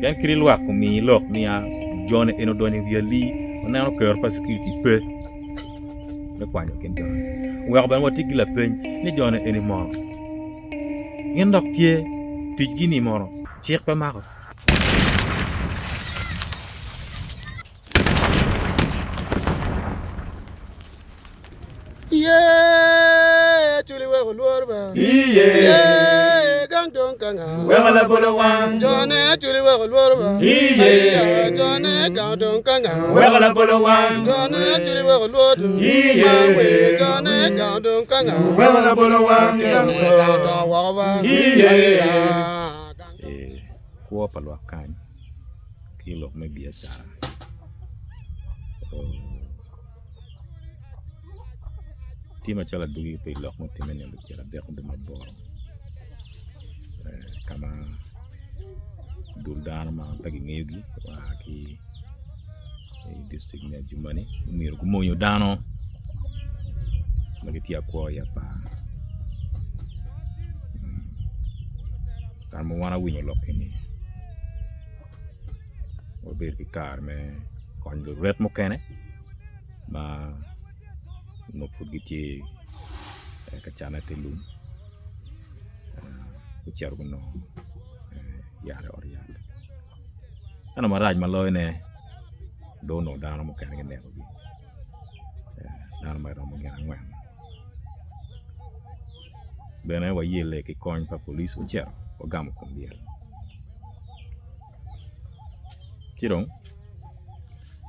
Pien kadi lwak omiyi lok niya joni eni odonyo i wi alii waneno kero pa security pe me kwanyo kin joni. Oweko bene watye ki lapeny ni joni eni mono gin dok tye ticgi ni mono cik pe mako. Iye acwali weko lworo ba. Iye gang dong ka nga. Weko labolo wang. Jone acwali weko lworo ba. Iye jone gang dong ka nga. Weko labolo wang. Jone acwali weko lworo. Iye jone gang dong ka nga. Weko labolo wang. To woko ba. Iye Kwo pa lwak kany ki lok me biacara. Tye macalo adwogi pi lok mutimme nino pyeradek me dwe me aboro ka ma dul dano ma pe kingeyogi gua ki i dictrict me Adjumani myero gumonyo dano ma gitye ka kwo i apar kare ma wan awinyo lok eni wabedo ki kare me konyo luret mukene ma onongo pud gitye ka canne i te lum gucito gunongo yat i ot yat ento marac ma loyone dong onongo dano mukene kinekogi dano ma romo gin angwen bene wayelle ki kony pa polic ocito wagamo kom lyel ci dong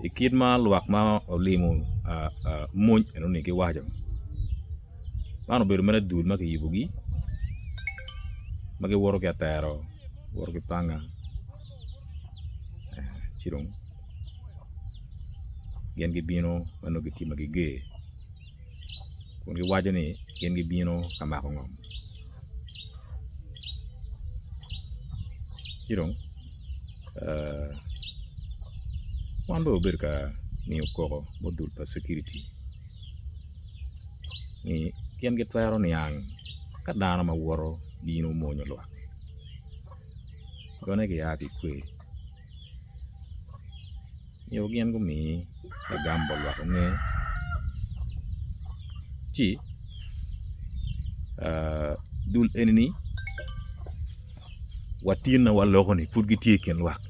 i kit ma lwak ma olimo mony enoni giwaco man obedo mere dul ma kiyubogi ma giwoto ki atero giwoto ki panga ci dong gin gibino ma nongo gitye ma giger kun giwaco ni gin gibino ka mako ngom ci dong wan bene wabedo ka miyo koko bot dul pa cukiriti ni gin gitwero niang ka dano ma woto bino mwonyo lwak jone gia ki i kwe. Nyo gin gumi lagam bot lwak onge ci dul eni-ni wa tin ma waloko-ni pud gitye i kin lwak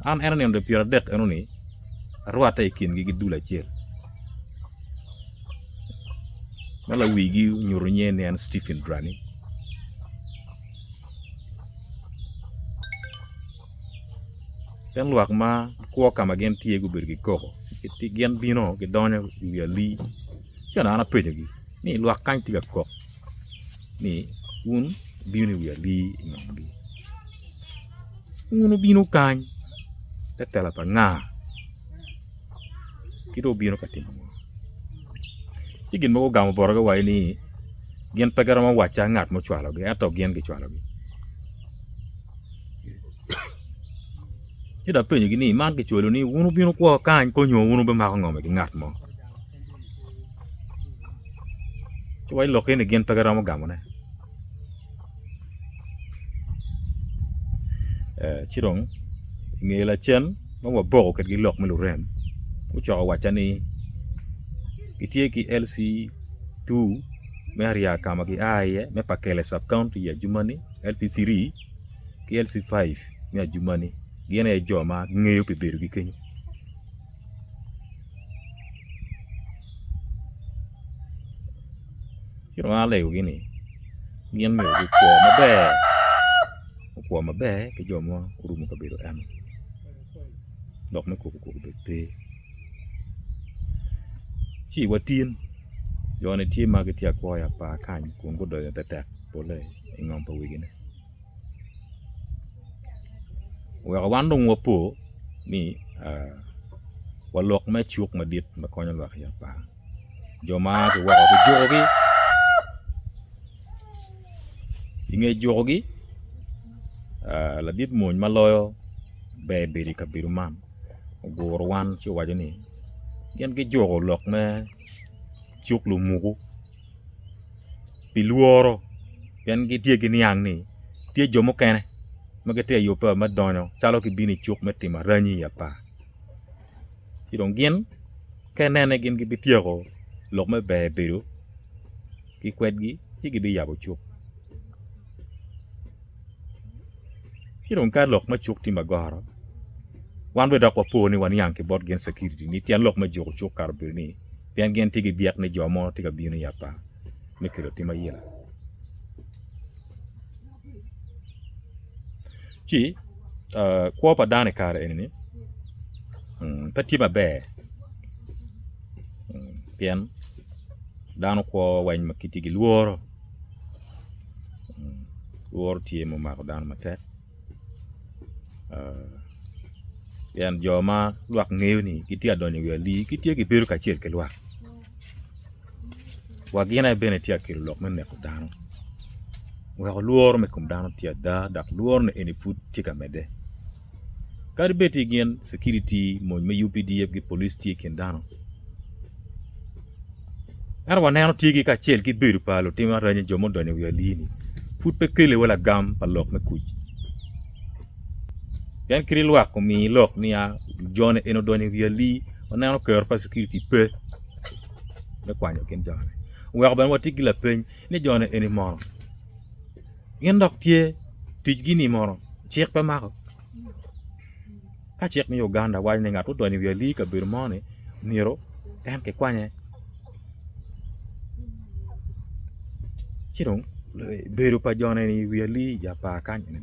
an ento nino pyeradek enoni arwatte i kingi ki dul acel ma lawigi onyuto nyinge ni en Stephen Drani. Pien lwak ma gikwo ka ma gin tye gubedo ki koko gin bino gidonyo i wi alii ci onongo an apenyogi ni lwak kany tye ka kok ni wun wubino i wi alii i ngomgi wun wubino kany te tela pa nga? Ki dong wubino ka timo ngo? Ci gin mogo ogamo botgi waci ni gin pe giromo wacca ngat mucwalogi ento gin gicwalogi. Ci dong apenyogi ni man kicwalo ni wun wubino kwo kany ko nyo wun wubimako ngom ki ngat mo? Ci waci lok eni gin pe giromo gamone. Ci dong i nge lacen ma waboko kwedgi lok me lurem gucako wacca ni gitye ki LC2 me ariya ka ma gia iye me Pakele Sub County i Adjumani, LC3 ki LC5 me Adjumani gin aye jo ma ngeyo pi bedogi kenyo. Ci dong an alegogi ni gin myero gukwo maber, gukwo maber ki jo ma orumo kabedo eno lok me koko koko obed pe ci watin jo-ni tye ma gitye akwo i apar kany kun gudonyo tetek pole i ngom pa wegine. Oweko wan dong wapo ni wa lok me cuk madit ma konyo lwak i apar jo ma a ki woko kijukogi i nge jukogi ladit mony ma loyo ber bedo i kabedo man oguro wan ci owaco ni gin gijuko lok me cuk lumuku pi lworo. Pien gitye ki niang ni tye jo mukene ma gitye ka yubbe me donyo calo gibino i cuk me timo aranyi i apar. Ci dong gin ka inene gin gibityeko lok me ber bedo ki kwedgi ci gibiyabo cuk. Ci dong ka lok me cuk tye magoro wan bene dok wapo ni waniang ki bot gin security ni tyen lok me juko cuk kara obedo ni pien gin tye ki byek ni jo mo tye ka bino i apar me kelo tim ayela. Ci kwo pa dano i kare eni pe tye maber pien dano kwo weng ma gitye ki lworo, lworo tye ma omako dano matek pien jo ma lwak ngeyo ni gitye ka donyo i wi alii gitye gibedo kacel ki lwak. Wa gin aye bene tye ka kelo lok me neko dano weko lworo me kom dano tye ada dok lworo ni eni pud tye ka medde kadi bed tye gin security mony me UPDF ki police tye i kin dano ento waneno tye gi kacel ki bedo pa lutim aranyi jo ma odonyo i wi alii ni pud pe keli wa lagam pa lok me kuc pien kadi lwak omi lok niya joni eni odonyo i wi alii waneno kero pa security pe. me kwanyo kin joni oweko bene watye ki lapeny ni joni eni mono gin dok tye ticgi ni mono cik pe mako ka cik me Uganda waco ni ngat ma odonyo i wi alii i kabedo mo ni myero en kikwanye ci dong bedo pa joni i wi alii i apar kany eni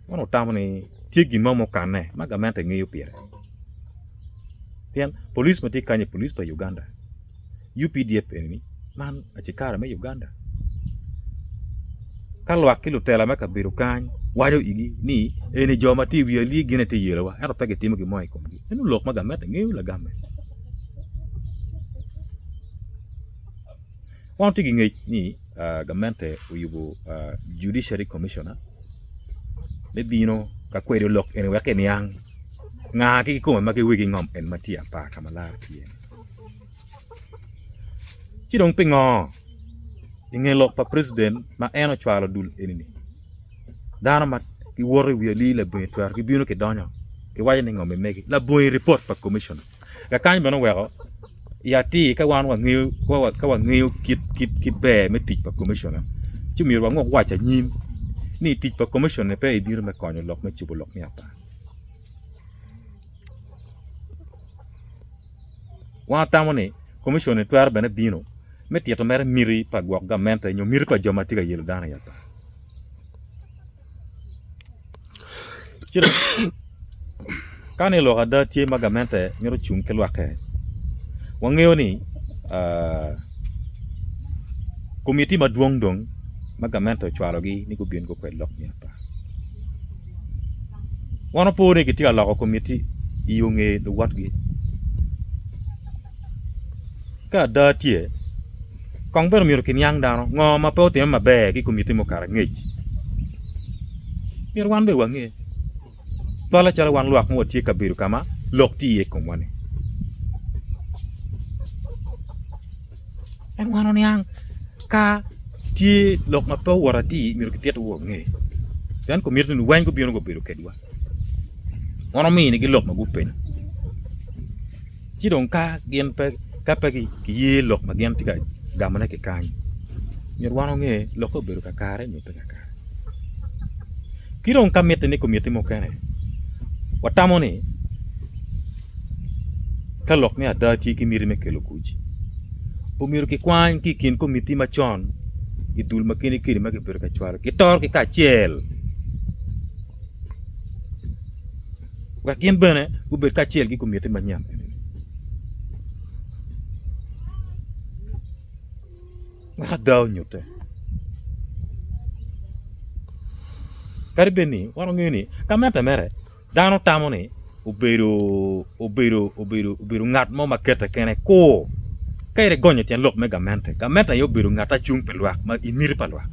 man otamo ni tye gin mo mukane ma gamente ngeyo pire. Pien police ma tye kany-ni police pa Uganda, UPDF eni man acikari me Uganda. Ka lwak ki lutela me kabedo kany waco igi ni eni jo ma tye i wi alii gin aye tye yelowa ento pe gitimo gin mo i komgi meno lok ma gamente ngeyo lagamme. Wan watye ki ngec ni gamente oyubo judiciary commissioner me bino ka kwedo lok eni wek eniang Nga ki kikome ma giwegi ngom en ma tye apar ka ma laro tye iye-ni? Ci dong pingo i nge lok pa preciden ma en ocwalo dul eni-ni, dano ma giwoto i wi alii labongo twero gibino gidonyo giwaco ni ngom-mi megi labongo ripot pa komicona? Kakany bene oweko i atir ka wan wangeyo ka wangeyo kit ki ber me tic pa komicona ci myero wanguk wac anyim ni tic pa komicona pe ebino me konyo lok me cobo lok me apar. Wan watamo ni komicon ni twero bene bino me tito mere miti pa gwok gamente nyo miti pa jo ma tye ka yelo dano i apar. Ci dong ka ni lok ada tye ma gamente mito cung ki lwakke wangeyo ni komiti madwong dong ma gamente ocwalogi ni gubin gukwed lok me apar. Wan wapo ni kitye ka loko komiti i yo nge luwotgi. Ka ada tye, kong bene myero kiniang dano ngo ma pe otimme maber ki komiti mukato angec. Myero wan bene wange. Twale calo wan lwak ma watye ka bedo ka ma lok tye iye i komwa-ni. En wan oniang ka tye lok ma pe owoto atir myero kitit wa onge pien komiti ni weng gubino gubedo kedwa wan ominigi lok ma gupenyo ci dong ka gin pe ka pe kiye lok ma gin tye ka gamone ki kany myero wan onge lokke obedo kakare nyo pe kakare. Ki dong ka mitte ni komiti mukene watamo ni ka lok me ada tye ki miti me kelo kuc, omyero kikwany ki i kin komiti macon i dul ma kine keni ma kibedo ka cwalo kitorogi kacel wek gin bene gubed kacel ki komiti manyen eni-ni. Wek ada onyutte. Kadi bed ni wan wangeyo ni gamente mere Dano tamo ni obedo obedo obedo obedo ngat mo ma kete kene kur ka in igonyo tyen lok me gamente, gamente aye obedo ngat acung pi lwak ma i miti pa lwak.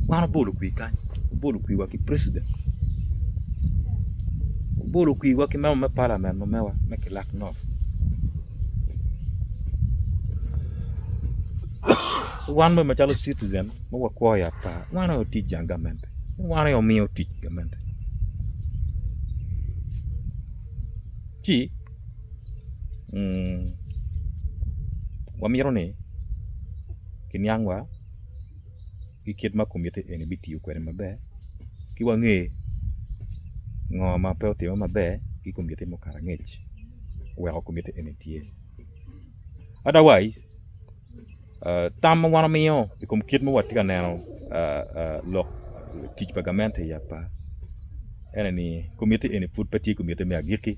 Wan obolo kwir kany, obolo kwir wa ki president, obolo kwir wa ki member me parliament ma mewa me Kilak North. So wan bene macalo citizen ma wakwo i apar wan aye otic jang gamente wan aye omiyo tic gamente ci wamito ni kiniang wa ki kit ma komiti eni bitiyo kwede maber ki wange ngo ma pe otime maber ki komiti mukato angec oweko komiti eni tye. Otherwise tam ma wan wamiyo i kom kit ma watye ka neno lok tic pa gamente i apar ene ni komiti eni pud pe tye komiti me agikki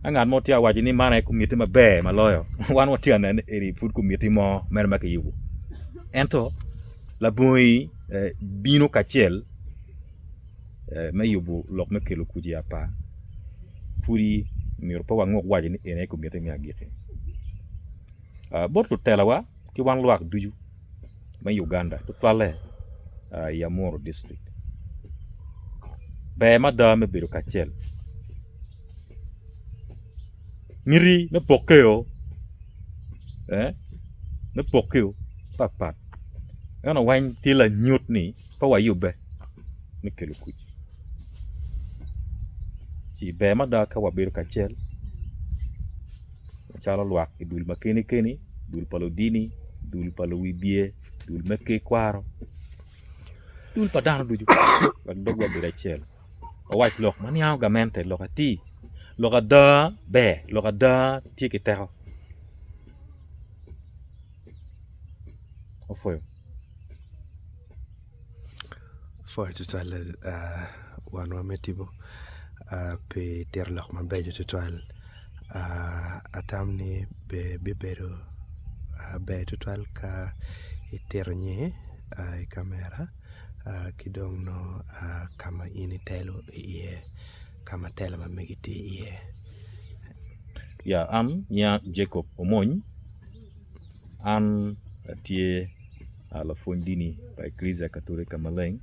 ka ngat mo tye ka waco ni man aye komiti maber ma loyo wan watye ka neno ni eni pud komiti mo mere ma kiyubo ento labongi bino kacel me yubo lok me kelo kuc i apar pudi myero pe wanguk waco ni eni aye komiti me agikki. Bot lutelawa ki wan lwak ducu me Uganda tutwalle i Amuru district ber mada me bedo kacel miti me pokkeo me pokkeo patpat ento weng tye lanyut ni pe wayubbe me kelo kuc ci ber mada ka wabedo kacel macalo lwak i dul ma keni keni, dul pa ludini, dul pa luwibye, dul me tekwaro, dul pa dano ducu wek dogwa obed acel wawac lok ma niango gamente lok atir lok ada ber lok ada tye ki teko. Opwoyo. Apwoyo tutwal wanwa me tipo pi tito lok mabeco tutwal atamo ni bibedo ber tutwal ka itito nyingi i kamera ki dong nongo ka ma in itelo iye ka ma telo ma megi tye iye. Ya an nyinga Jacob Omony. An atye lapwony dini pa Ekirica Katolika Maleng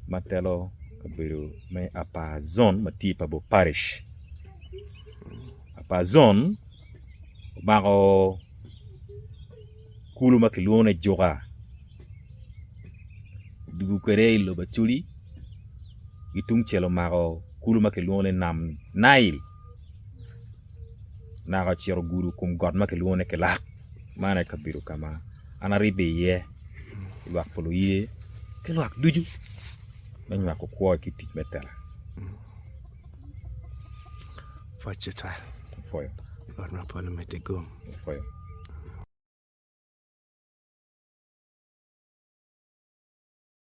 ma telo kabedo me Apar Zon ma tye i Pabo Parish. Apar Zon omako kulu ma kilwongo ni Juka odugo kwede i lobo Acholi ki tungcel omako kulu ma kilwongo ni nam Nail. naka ocito ogudo kom got ma kilwongo ni Kilak man aye kabedo ka ma an aribbe iye ki lwak pa luye ki lwak ducu me nywako kwo ki tic me tela. Pwoc tutwal. Apwoyo. Rwot ma polo omeddi gum. Apwoyo.